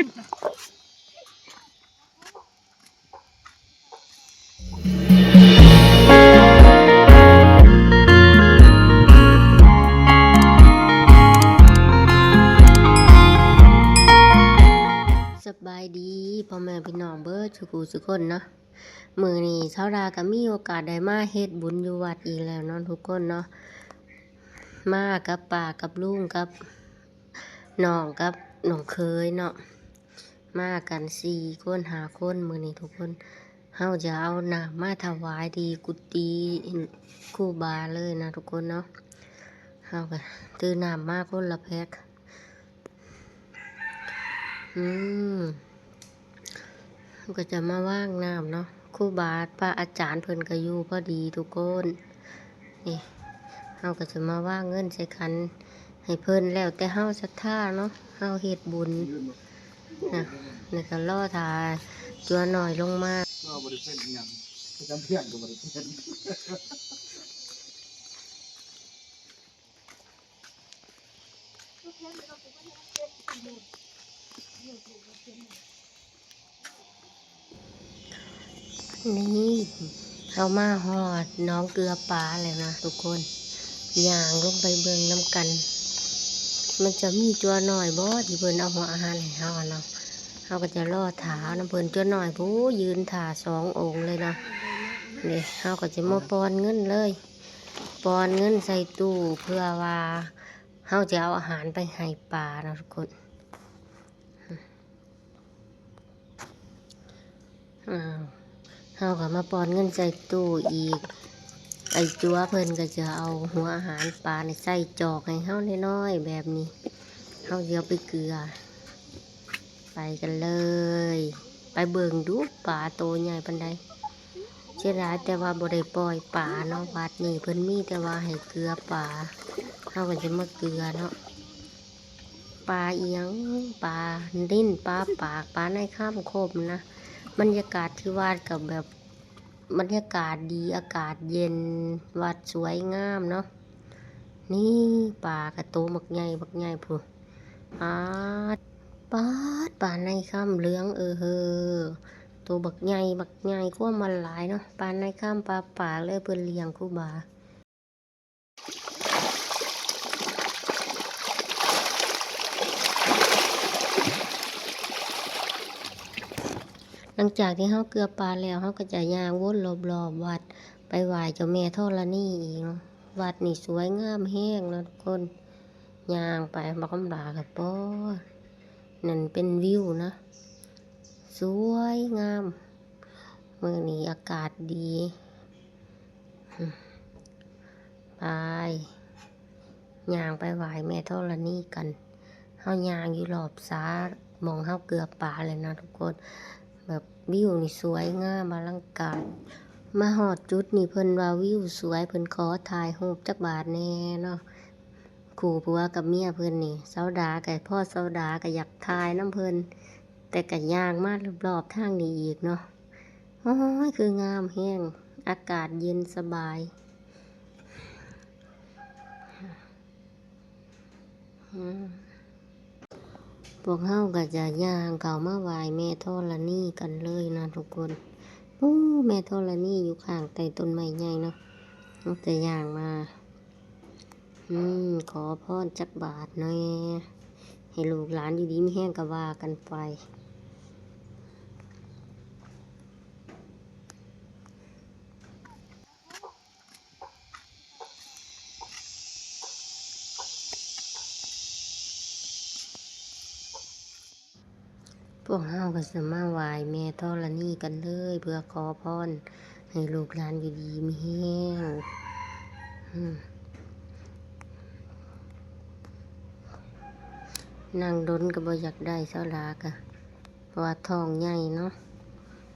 ສະບາຍດີພໍ່ແມ່ພີ່ນ້ອງເບິດສູ່ຜູ້ສູ່ຄົນເນາະ. ມື້ນີ້ຊາວດາກໍມີໂອກາດໄດ້ມາເຮັດບຸນຢູ່ວັດອີກແລ້ວເນາະທຸກຄົນເນາະ. ມາກັບປ້າກັບລຸງກັບນ້ອງກັບນ້ອງເຂີຍເນາະ. ມາກັນສີ່ຄົນຫ້າຄົນ ມື້ນີ້ທຸກຄົນ. ເຮົາຈະເອົານ້ຳມາຖວາຍທີ່ກຸຕິຄູບາເລີຍນະທຸກຄົນເນາະ. ເຮົາກໍຖືນ້ຳມາຄົນລະແພັກ. ອືມ ເຮົາກໍຈະມາວາງນ້ຳເນາະ. ຄູບາພະອາຈານເພິ່ນກໍຢູ່ພໍດີທຸກຄົນ. ນີ້ ເຮົາກໍຈະມາວາງເງິນໃສ່ຂັນໃຫ້ເພິ່ນ ແລ້ວແຕ່ເຮົາສັດທາເນາະ. ເຮົາເຮັດບຸນນະ. ແລ້ວກໍລໍຖ້າຈົວນ້ອຍລົງມາ. ກໍບໍ່ໄດ້ເປັນຫຍັງ ປະຈຳເທື່ອກໍບໍ່ໄດ້ເປັນ. ນີ້ ເຮົາມາຮອດໜອງເກືອປາແລ້ວນະທຸກຄົນ. ຍ່າງລົງໄປເບິ່ງນຳກັນ ມັນຈະມີຈົວນ້ອຍບໍ່ທີ່ເພິ່ນເອົາຫົວອາຫານໃຫ້ເຮົາຫັ້ນເນາະ. ເຮົາກໍຈະລໍຖ້ານຳເພິ່ນ. ຈົວນ້ອຍຜູ້ຢືນຖ້າສອງອົງເລີຍເນາະ. ນີ້ ເຮົາກໍຈະມາປ່ອນເງິນເລີຍ. ປ່ອນເງິນໃສ່ຕູ້ ເພື່ອວ່າເຮົາຈະເອົາອາຫານໄປໃຫ້ປາເນາະທຸກຄົນ. ອ້າວ ເຮົາກໍມາປ່ອນເງິນໃສ່ຕູ້ອີກ. ໄອ້ຈົວເພິ່ນກໍຈະເອົາຫົວອາຫານປານີ້ໃສ່ຈອກໃຫ້ເຮົານ້ອຍໆແບບນີ້. ເຮົາຊິເອົາໄປເກືອ. ໄປກັນເລີຍ ໄປເບິ່ງດູປາໂຕໃຫຍ່ປານໃດ. ເສຍດາຍແຕ່ວ່າບໍ່ໄດ້ປ່ອຍປາເນາະ. ວັດນີ້ເພິ່ນມີແຕ່ວ່າໃຫ້ເກືອປາ. ເຮົາກໍຈະມາເກືອເນາະ. ປາອີ່ຫຍັງ ປານິນ ປາປາກ ປາໃນຄຳຄົມນະ. ບັນຍາກາດທີ່ວັດກໍແບບ ບັນຍາກາດດີ ອາກາດເຢັນ ວັດສວຍງາມເນາະ. ນີ້ປາກະໂຕບັກໃຫຍ່ ບັກໃຫຍ່ພຸ້ນ. ປາດ ປາດ ປາໃນຄຳເຫຼືອງເອີເຮີ ໂຕບັກໃຫຍ່ ບັກໃຫຍ່ ຄວາມມັນຫຼາຍເນາະ. ປາໃນຄຳ ປາປາກ ແລະເພິ່ນລ້ຽງຄູບາ. ຫຼັງຈາກທີ່ເຮົາເກືອປາແລ້ວ ເຮົາກໍຈະຍ່າງວົນລອບໆວັດ ໄປໄຫວ້ເຈົ້າແມ່ທໍລະນີອີກເນາະ. ວັດນີ້ສວຍງາມແຮງເນາະທຸກຄົນ. ຍ່າງໄປບັກຄຳຫຼາກໍ ປອ ນັ້ນເປັນວິວນະ ສວຍງາມ. ມື້ນີ້ອາກາດດີ. ໄປ ຍ່າງໄປໄຫວ້ແມ່ທໍລະນີກັນ. ເຮົາຍ່າງຢູ່ລອບສາ ໝ່ອງເຮົາເກືອປາແລ້ວນະທຸກຄົນ. ແບບວິວນີ້ສວຍງາມອະລັງການ. ມາຮອດຈຸດນີ້ເພິ່ນວ່າວິວສວຍ ເພິ່ນຂໍຖ່າຍຮູບຈັກບາດແດ່ເນາະ. ຄູ່ຜົວກັບເມຍເພິ່ນນີ້ ສາວດາກໍ ພໍ່ສາວດາກໍຢາກຖ່າຍນຳເພິ່ນ ແຕ່ກໍຍ່າງມາລອບໆທາງນີ້ອີກເນາະ. ໂອ້ຍ ຄືງາມແຮງ ອາກາດເຢັນສະບາຍ. ອືມ ພວກເຮົາກໍຈະຍ່າງເຂົ້າມາໄຫວ້ແມ່ທໍລະນີກັນເລີຍນະທຸກຄົນ. ໂອ້ ແມ່ທໍລະນີຢູ່ຂ້າງໃຕ້ຕົ້ນໄມ້ໃຫຍ່ເນາະ. ເຮົາຈະຍ່າງມາ ອືມ ຂໍພອນຈັກບາດແດ່ ໃຫ້ລູກຫຼານຢູ່ດີມີແຮງກໍວ່າກັນໄປ. ພວກເຮົາກໍຈະມາໄຫວ້ແມ່ທໍລະນີກັນເລີຍ ເພື່ອຂໍພອນໃຫ້ລູກຫຼານຢູ່ດີມີແຮງ. ອືມ ນັ່ງດົນກໍບໍ່ຢາກໄດ້ ສາວດາກໍ ເພາະວ່າທ້ອງໃຫຍ່ເນາະ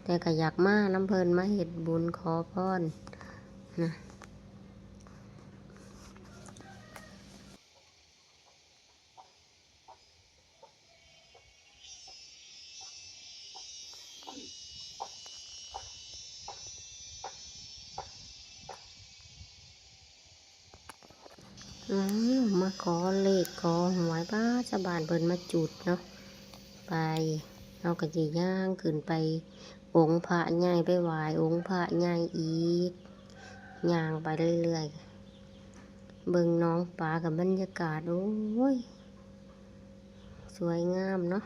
ແຕ່ກໍຢາກມານຳເພິ່ນ ມາເຮັດບຸນຂໍພອນນະ. ອ້າວ ມາຂໍເລກຂໍຫວຍ ປາ ຊາວບ້ານເພິ່ນມາຈຸດເນາະ. ໄປ ເຮົາກໍຊິຍ່າງຂຶ້ນໄປອົງພະໃຫຍ່ ໄປໄຫວ້ອົງພະໃຫຍ່ອີກ ຍ່າງໄປເລື້ອຍໆ ເບິ່ງໜອງປາກັບບັນຍາກາດ ໂອ້ຍ ສວຍງາມເນາະ.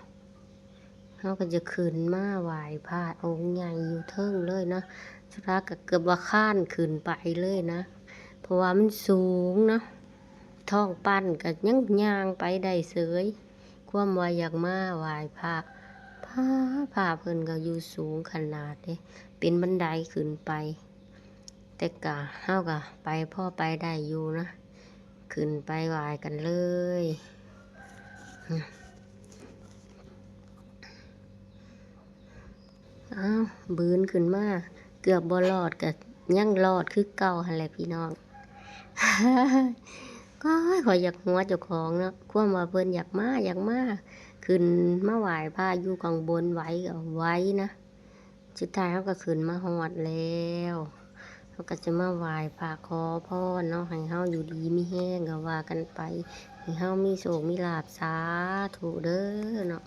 ເຮົາກໍຈະຂຶ້ນມາໄຫວ້ພະອົງໃຫຍ່ຢູ່ເທິງເລີຍເນາະ ສາວດາກໍເກືອບວ່າຄານຂຶ້ນໄປເລີຍນະ ເພາະວ່າມັນສູງເນາະ ທ້ອງປັນກໍຍັງຍ່າງໄປໄດ້ເສີຍ ຄວາມວ່າຢາກມາໄຫວ້ພະ ພະ ພະເພິ່ນກໍຢູ່ສູງຂະໜາດເດ້ ເປັນບັນໄດຂຶ້ນໄປ ແຕ່ກະ ເຮົາກະໄປ ພໍໄປໄດ້ຢູ່ນະ ຂຶ້ນໄປໄຫວ້ກັນເລີຍ. ອ້າວ ບືນຂຶ້ນມາ ເກືອບບໍ່ລອດ ກະຍັງລອດຄືເກົ່າຫັ້ນແຫຼະພີ່ນ້ອງ. ໂອ້ຍ ຂ້ອຍຢາກຫົວເຈົ້າຂອງເນາະ ຄວາມວ່າເພິ່ນຢາກມາ ຢາກມາ ຂຶ້ນມາໄຫວ້ພະຢູ່ຂ້າງບົນໄຫວກໍໄຫວນະ. ສຸດທ້າຍເຮົາກໍຂຶ້ນມາຮອດແລ້ວ ເຮົາກໍຈະມາໄຫວ້ພະຂໍພອນເນາະ ໃຫ້ເຮົາຢູ່ດີມີແຮງກໍວ່າກັນໄປ ໃຫ້ເຮົາມີໂຊກມີລາບ ສາທຸເດີເນາະ.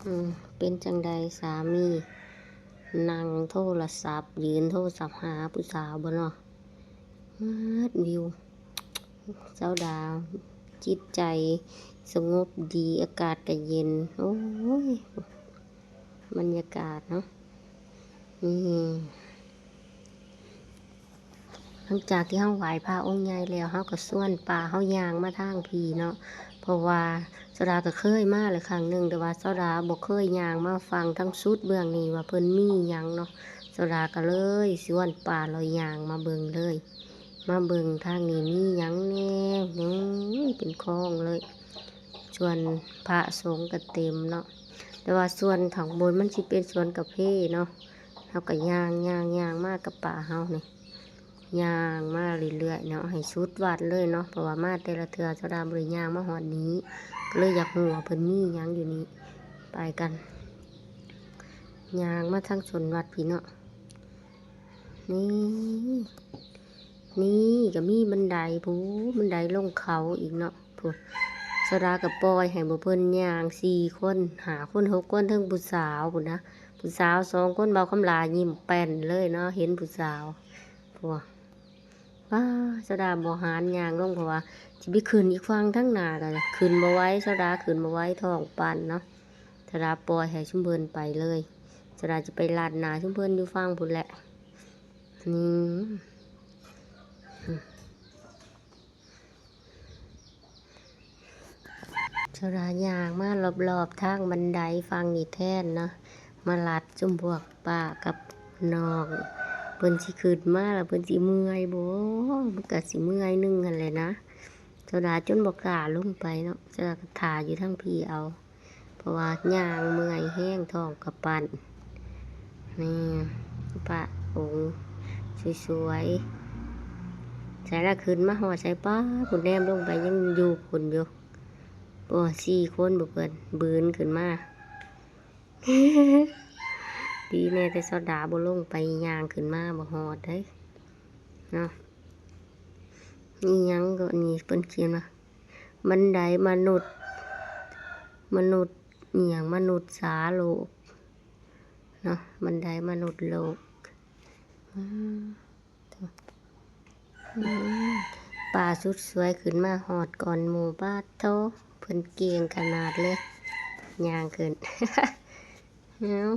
ອືມ ເປັນຈັ່ງໃດສາມີ ນັ່ງໂທລະສັບ ຢືນໂທລະສັບຫາຜູ້ສາວບໍ່ເນາະ? ເມີດວິວ ສາວດາ ຈິດໃຈສະຫງົບດີ ອາກາດກະເຢັນ ໂອ້ຍ ບັນຍາກາດເນາະ ນີ້. ຫຼັງຈາກທີ່ເຮົາໄຫວ້ພະອົງໃຫຍ່ແລ້ວ ເຮົາກໍຊວນປ້າເຮົາຍ່າງມາທາງພີ້ເນາະ ເພາະວ່າສາວດາກໍເຄີຍມາແລ້ວຄັ້ງໜຶ່ງ ແຕ່ວ່າສາວດາບໍ່ເຄີຍຍ່າງມາຟັງທາງສຸດເບື້ອງນີ້ວ່າເພິ່ນມີຫຍັງເນາະ. ສາວດາກໍເລີຍຊວນປ້າເຮົາຍ່າງມາເບິ່ງເລີຍ ມາເບິ່ງທາງນີ້ມີຫຍັງແດ່ ໂອ້ຍ ເປັນຄອງເລີຍ ສ່ວນພະສົງກໍເຕັມເນາະ ແຕ່ວ່າສ່ວນຂ້າງບົນມັນຊິເປັນສວນກາເຟເນາະ. ເຮົາກໍຍ່າງ ຍ່າງ ຍ່າງມາກັບປ້າເຮົານີ້ ຍ່າງມາເລື້ອຍໆເນາະ ໃຫ້ສຸດວັດເລີຍເນາະ ເພາະວ່າມາແຕ່ລະເທື່ອສາວດາບໍ່ໄດ້ຍ່າງມາຮອດນີ້ ກໍເລີຍຢາກຮູ້ວ່າເພິ່ນມີຫຍັງຢູ່ນີ້. ໄປກັນ ຍ່າງມາທາງຊົນວັດພີ້ເນາະ. ນີ້ ນີ້ກໍມີບັນໄດ ພູ້ ບັນໄດລົງເຂົາອີກເນາະ ພູ້ ສາວດາກໍປ່ອຍໃຫ້ໝູ່ເພິ່ນຍ່າງສີ່ຄົນ ຫ້າຄົນ ຫົກຄົນ ເຖິງຜູ້ສາວພຸ້ນນະ ຜູ້ສາວສອງຄົນ ບ່າວຄຳຫຼ້າຍິ້ມແປ້ນເລີຍເນາະ ເຫັນຜູ້ສາວ ພວກ ປ້າ ສາວດາບໍ່ຫານຍ່າງລົງ ເພາະວ່າຊິໄປຂຶ້ນອີກຝັ່ງທາງໜ້າກໍຂຶ້ນບໍ່ໄຫວ ສາວດາຂຶ້ນບໍ່ໄຫວ ທ້ອງປັນເນາະ. ສາວດາປ່ອຍໃຫ້ຊຸມເພິ່ນໄປເລີຍ ສາວດາຈະໄປລາດໜ້າຊຸມເພິ່ນຢູ່ຝັ່ງພຸ້ນແຫຼະ ນີ້. ສາວດາຍ່າງມາລອບໆທາງບັນໄດຝັ່ງນີ້ແທນເນາະ ມາລັດຊຸມພວກປ້າກັບນ້ອງ ເພິ່ນຊິຂຶ້ນມາແລ້ວເພິ່ນຊິເມື່ອຍບໍ່? ມັນກະຊິເມື່ອຍໜຶ່ງຫັ້ນແຫຼະນະ. ສາວດາຈົນບໍ່ກ້າລົງໄປເນາະ ສາວດາກໍຖ້າຢູ່ທາງພີ້ເອົາ ເພາະວ່າຍ່າງເມື່ອຍແຮງ ທ້ອງກະປັ່ນ. ນີ້ ພະອົງສວຍໆ ໃສລະ ຂຶ້ນມາຮອດໃສ ປ້າ ພຸ້ນ ແນມລົງໄປຍັງຢູ່ພຸ້ນຢູ່. ໂອ້ ສີ່ຄົນບໍ່ເພິ່ນບືນຂຶ້ນມາ ດີແນ່ແຕ່ສາວດາບໍ່ລົງໄປ ຍ່າງຂຶ້ນມາບໍ່ຮອດເດ້ເນາະ. ອີ່ຫຍັງກໍນີ້ ເພິ່ນຂຽນວ່າ ບັນໄດມະນຸດ ມະນຸດ ອີ່ຫຍັງ ມະນຸດສາໂລກເນາະ ບັນໄດມະນຸດໂລກ. ອືມ ອືມ ປ້າສຸດສວຍຂຶ້ນມາຮອດກ່ອນໝູ່ ປາດໂທ້ ເພິ່ນເກັ່ງຂະໜາດເລີຍ ຍ່າງຂຶ້ນ. ເອົາ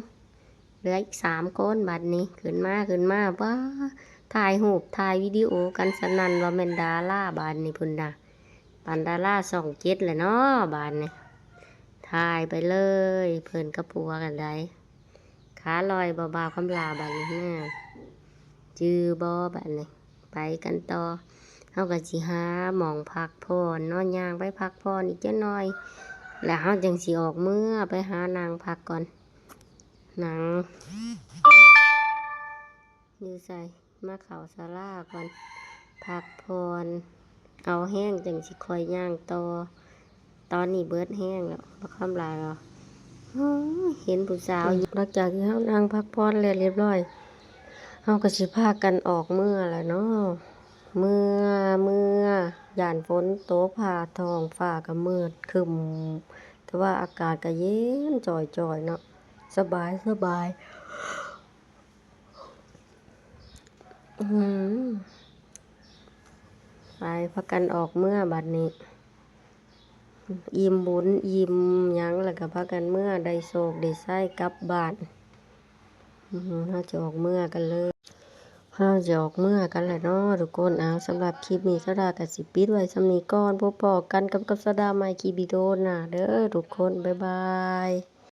ເຫຼືອອີກສາມຄົນບາດນີ້ ຂຶ້ນມາ ຂຶ້ນມາ ປ້າ ຖ່າຍຮູບ ຖ່າຍວິດີໂອກັນສະນັ້ນ ວ່າແມ່ນດາລາບາດນີ້ພຸ້ນນະ ປານດາລາຊ່ອງເຈັດແຫຼະເນາະບາດນີ້ ຖ່າຍໄປເລີຍ ເພິ່ນກັບຜົວກັນໃດ. ຂາລອຍບໍ່ ບ່າວຄຳຫຼ້າ ບາດນີ້ ຈື່ບໍ່ບາດນີ້ ໄປກັນຕໍ່. ເຮົາກໍຊິຫາໝ່ອງພັກຜ່ອນເນາະ ຍ່າງໄປພັກຜ່ອນອີກຈັກໜ່ອຍ ແລ້ວເຮົາຈັ່ງຊິອອກເມືອ ໄປຫານັ່ງພັກກ່ອນ ນັ່ງຢູ່ໃສ ມາເຂົ້າສາລາກ່ອນ ພັກຜ່ອນ ເອົາແຮງຈັ່ງຊິຄ່ອຍຍ່າງຕໍ່. ຕອນນີ້ເບິດແຮງແລ້ວ ບໍ່ຄຳຫຼ້າແລ້ວ ໂອ້ຍ ເຫັນຜູ້ສາວຢູ່. ຫຼັງຈາກທີ່ເຮົານັ່ງພັກຜ່ອນແລ້ວຮຽບຮ້ອຍ ເຮົາກໍຊິພາກັນອອກເມືອແລ້ວເນາະ ເມືອ ເມືອ ຢ້ານຝົນຕົກ ຟ້າ ທ້ອງຟ້າກໍມືດຄຶ້ມ ແຕ່ວ່າອາກາດກໍເຢັນຈ່ອຍໆເນາະ ສະບາຍ ສະບາຍ. ອືມ ໄປ ພາກັນອອກເມືອບັດນີ້ ອີ່ມບຸນອີ່ມຫຍັງ ແລ້ວກໍພາກັນເມືອ ໄດ້ໂຊກໄດ້ໄຊກັບບ້ານ. ອືມ ເຮົາຈະອອກເມືອກັນເລີຍ ເຮົາຈະອອກເມືອກັນແລ້ວເນາະທຸກຄົນ. ເອົາ ສຳລັບຄລິບນີ້ ສາວດາກໍຊິປິດໄວ້ສ່ຳນີ້ກ່ອນ. ພົບພໍ້ກັນກັບ ກັບສາວດາໃໝ່ຄລິບວິດີໂອໜ້າເດີ້ທຸກຄົນ. ບາຍບາຍ.